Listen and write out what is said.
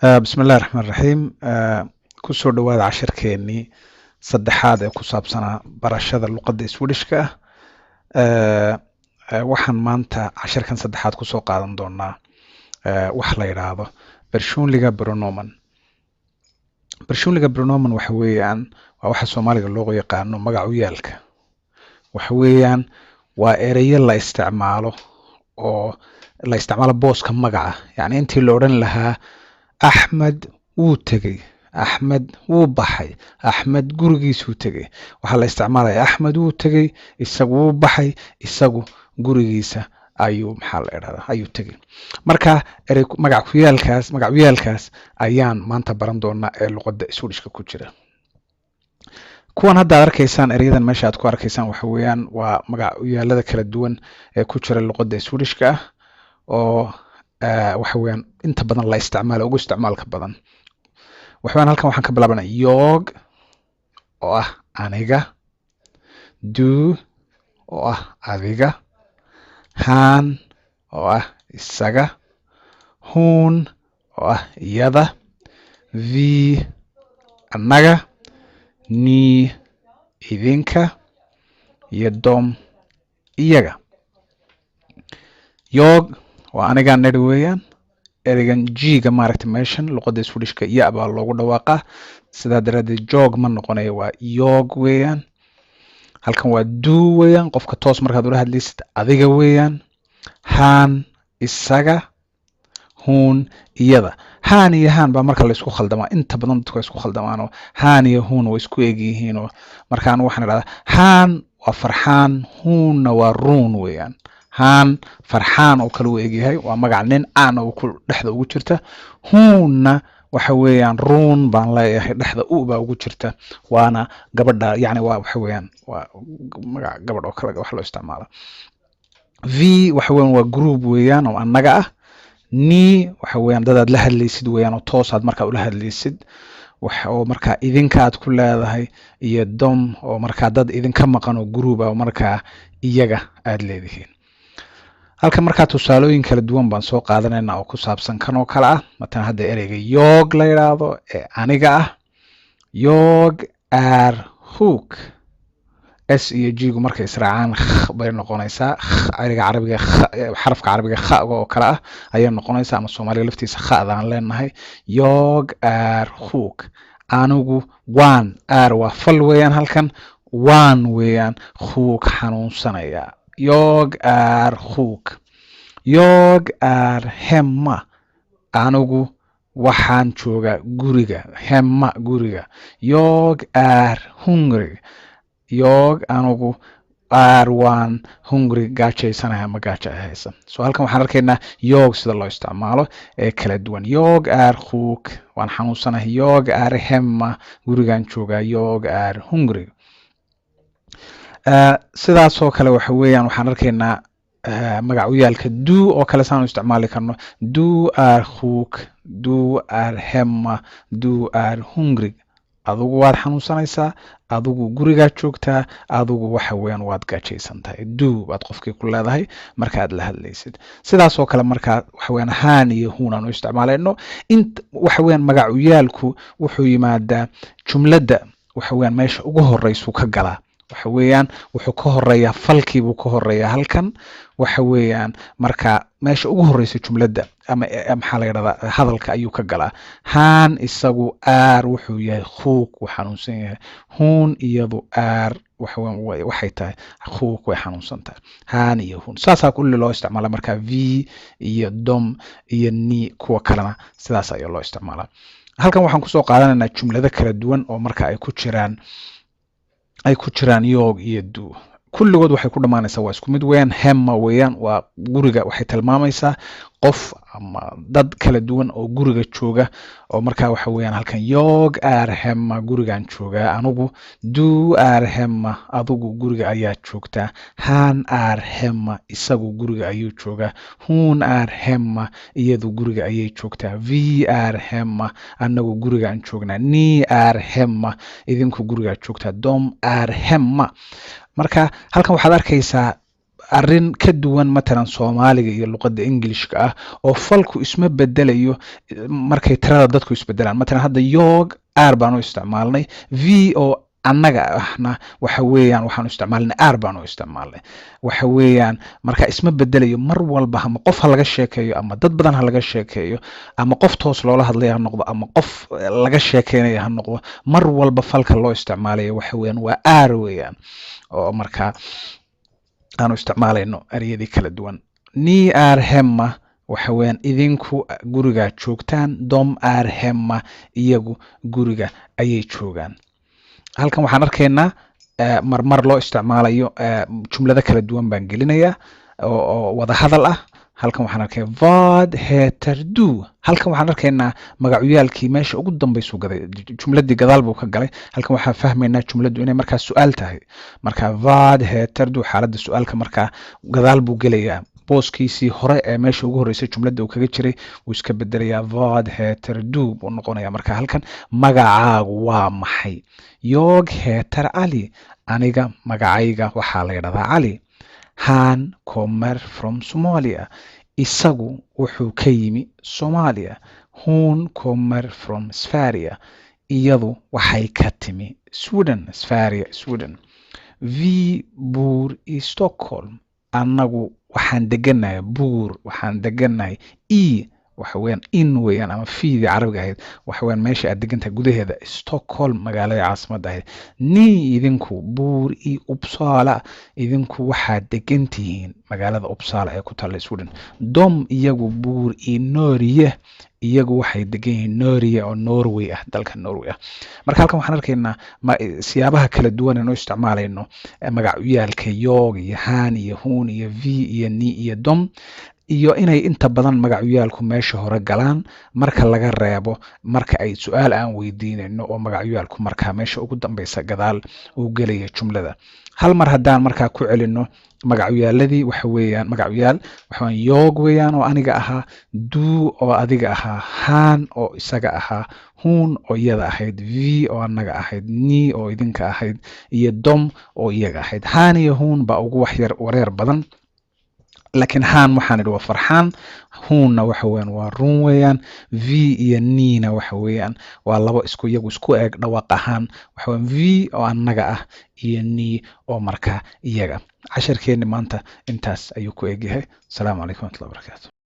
Bismi illahi raxmaan raxiim. Kusoo dhawaada cashirkeenii saddexaad ee ku saabsanaa barashada luqadda Swedishka ah. Waxaan maanta cashirkan saddexaad kusoo qaadan doonaa wax la yidhaahdo personliga pronomen. Personliga pronomen waxa weeyaan waa waxa Soomaaliga loogu yaqaano magac u yaalka. Waxa weeyaan waa ereyo la isticmaalo oo la isticmaalo booska magaca, yacni intii la odhan lahaa "Axmed wuu tegey", "Axmed wuu baxay", "Axmed gurigiisuu tegey", waxaa la isticmaalaya "Axmed wuu tegey", "isagu wuu baxay", "isagu gurigiisa ayuu", maxaa la idhahdaa, ayuu tegey. Marka erey magac kuyaalkaas, magac uyaalkaas ayaan maanta baran doonaa ee luqadda Swedishka ku jira. Kuwan hadda aad arkaysaan, ereyadan meesha aad ku arkaysaan, waxa weeyaan waa magac uyaalada kala duwan ee ku jira luqadda Swedishka ah oo waxa weeyaan inta badan la isticmaalo, ugu isticmaalka badan. Waxaweyaan halkan waxaan ka bilaabanaa jag oo ah aniga, du oo ah adiga, han oo ah isaga, hon oo ah iyada, vi annaga, ni idinka iyo dom iyaga. Jag waa anigaa nidhi weeyaan. Ereygan g-ga maaragta meeshan luqadda Swedishka ya baa loogu dhawaaqaa, sidaa daraaddeed jog ma noqonayo, waa jag weeyaan. Halkan waa du weeyaan, qofka toos markaad ula hadlaysid, adiga weeyaan. Han isaga, hon iyada. Han iyo han baa marka la isku khaldamaa, inta badan dadku waa isku khaldamaanoo han iyo hon way isku eg yihiinoo. Marka anigu waxaan idhahdaa han waa Farxaan, honna waa Ruun weeyaan. Han Farxaan oo kale u egyahay, waa magac nin aana uu ku dhexda ugu jirta. Honna waxa weeyaan Ruun baan leeyahay, dhexda u baa ugu jirta, waana gabadha, yani waa waxa weeyaan waa magac gabadh oo kale wax loo isticmaalo. Vi waxa weeyaan waa group weeyaan oo annaga ah. Ni waxa weeyaan dad aad la hadlaysid weeyaan oo toos aad markaa ula hadlaysid, wax oo markaa idinka aad ku leedahay, iyo dom oo markaa dad idinka maqan oo group ah oo markaa iyaga aad leedihiin. Halkan markaa tusaalooyin kala duwan baan soo qaadanayna oo ku saabsan kan oo kale ah. Matalan hadda ereyga jag la yidhaahdo ee aniga ah, jag är sjuk. S iyo g gu markay israacaan kh bay noqonaysaa. Ereyga carabiga, xarafka carabiga khaga oo kale ah ayay noqonaysaa, ama Soomaaliga laftiisa khadaan leenahay. Jag är sjuk, anigu waan, är waa fal weeyaan, halkan waan weeyaan, sjuk xanuunsanaya. Jag är sjuk. Jag är hemma, anigu waxaan joogaa guriga, hemma guriga. Jag är hungrig. Jag anigu, är waan, hungrig gaajaysanahay ama gaaja haysa. So halkan waxaan arkaynaa jag sida loo isticmaalo ee kala duwan. Jag är sjuk, waan xanuunsanahay. Jag är hemma, gurigaan joogaa. Jag är hungrig. Sidaasoo kale waxa weeyaan waxaan arkaynaa magac u yaalka du oo kale saan u isticmaali karno. Du är sjuk, du är hemma, du är hungrig. Adigu waad xanuunsanaysaa, adigu gurigaad joogtaa, adigu waxa weeyaan waad gaajaysan tahay. Du baad qofkii ku leedahay markaad la hadlaysid. Sidaasoo kale markaa waxa weeyaan han iyo hon aan u isticmaalayno. Int waxa weeyaan magac u yaalku wuxuu yimaadaa jumladda, waxa weeyaan meesha ugu horeysuu ka galaa. Waxa weeyaan wuxuu ka horeeyaa falkiibuu ka horeeyaa. Halkan waxa weeyaan marka meesha ugu horeysa jumladda ama maxaa la yidhahdaa, hadalka ayuu ka galaa. Han isagu, är wuxuu yahay, sjuk wuu xanuunsan yahay. Hon iyadu, är waxa weeyaan waxay tahay, sjuk way xanuunsan tahay. Han iyo hon saasaa kulli loo isticmaala. Marka vi iyo dom iyo ni kuwa kalena sidaas ayaa loo isticmaalaa. Halkan waxaan kusoo qaadanaynaa jumlado kala duwan oo marka ay ku jiraan jag iyo du. Kulligood waxay ku dhammaanaysaa waa isku mid weeyaan, hemma weeyaan, waa guriga. Waxay tilmaamaysaa qof ama dad kala duwan oo guriga jooga oo markaa waxa weeyaan halkan jag är hemma, gurigan joogaa anigu. Du är hemma, adigu guriga ayaa joogtaa. Han är hemma, isagu guriga ayuu joogaa. Hon är hemma, iyadu guriga ayay joogtaa. Vi är hemma, anagu gurigaan joognaa. Ni är hemma, idinku gurigaa joogtaa. Dom är hemma. Marka halkan waxaad arkaysaa Arrin ka duwan matalan Soomaaliga iyo luqadda Englishka ah, oo falku isma bedelayo markay tirada dadku isbedelaan. Matalan hadda jag är baan u isticmaalnay, vi oo annaga ahna waxa weeyaan waxaan u isticmaalnay är baan u isticmaalnay. Waxa weeyaan marka isma bedelayo mar walba, ama qof ha laga sheekeeyo ama dad badan ha laga sheekeeyo, ama qof toos loola hadlaya ha noqdo ama qof laga sheekeynaya ha noqdo, mar walba falka loo isticmaalayo waxa weeyaan waa är weeyaan, oo marka aanu isticmaalayno ereyadii kala duwan. Ni är hemma waxa weeyaan idinku gurigaa joogtaan. Dom är hemma, iyagu guriga ayay joogaan. Halkan waxaan arkaynaa marmar loo isticmaalayo jumlado kala duwan baan gelinayaa oo wada hadal ah. Halkan waxaan arkaya "Vad heter du?" Halkan waxaan arkaynaa magacyaalkii meesha ugu dambeysuu gaday, jumladii gadaal buu ka galay. Halkan waxaan fahmaynaa jumladdu inay markaa su-aal tahay. Marka "Vad heter du", xaaladda su-aalka markaa gadaal buu gelayaa, booskiisii hore ee meesha ugu horreysay jumladda uu kaga jiray wuu iska bedelayaa. "Vad heter du" buu noqonayaa. Marka halkan magacaagu waa maxay? Jag heter Cali, aniga magacayga waxaa la yidhahdaa Cali. Han kommer från Somalia, isagu wuxuu ka yimi Soomaaliya. Hon kommer från Sverige, iyadu waxay ka timi Sweden, Sverige, Sweden. Vi bor i Stockholm, annagu waxaan deganahay, bor waxaan deganahay, i waxa weeyaan in weeyaan ama fiidii Carabiga ahayd, waxa weeyaan meesha aad degantahay gudaheeda, Stockholm magaalada caasimadda ahayd. Ni idinku, bor i Uppsala, idinku waxaad degan tihiin magaalada Uppsala ee ku taalla Sweden. Dom iyagu, bor i Norge, iyagu waxay degan yihiin Norge oo Norway ah, dalka Norway ah. Marka halkan waxaan arkaynaa siyaabaha kala duwan aynu isticmaalayno magacyaalka jag iyo han iyo hon iyo vi iyo ni iyo dom, iyo inay inta badan magacyaalku meesha hore galaan, marka laga reebo marka ay su-aal aan weydiinayno oo magacyaalku markaa meesha ugu dambeysa gadaal uu gelaya jumlada. Hal mar haddaan markaa ku celino magacyaaladii, waxa weeyaan magacyaal waxa weeyaan jag weeyaan oo aniga ahaa, du oo adiga ahaa, han oo isaga ahaa, hon oo iyada ahayd, vi oo anaga ahayd, ni oo idinka ahayd, iyo dom oo iyaga ahayd. Han iyo hon baa ugu waxyar wareer badan, laakiin han waxaan idhi waa Farxaan, honna waxa weeyaan waa run weeyaan. Vi iyo nina waxa weeyaan waa labo isku iyagu isku eeg dhawaaq ahaan, waxa weeyaan vi oo annaga ah iyo ni oo markaa iyaga. Casharkeenni maanta intaas ayuu ku egyahay. Asalaamu calaykum waraxmatullahi wabarakaatu.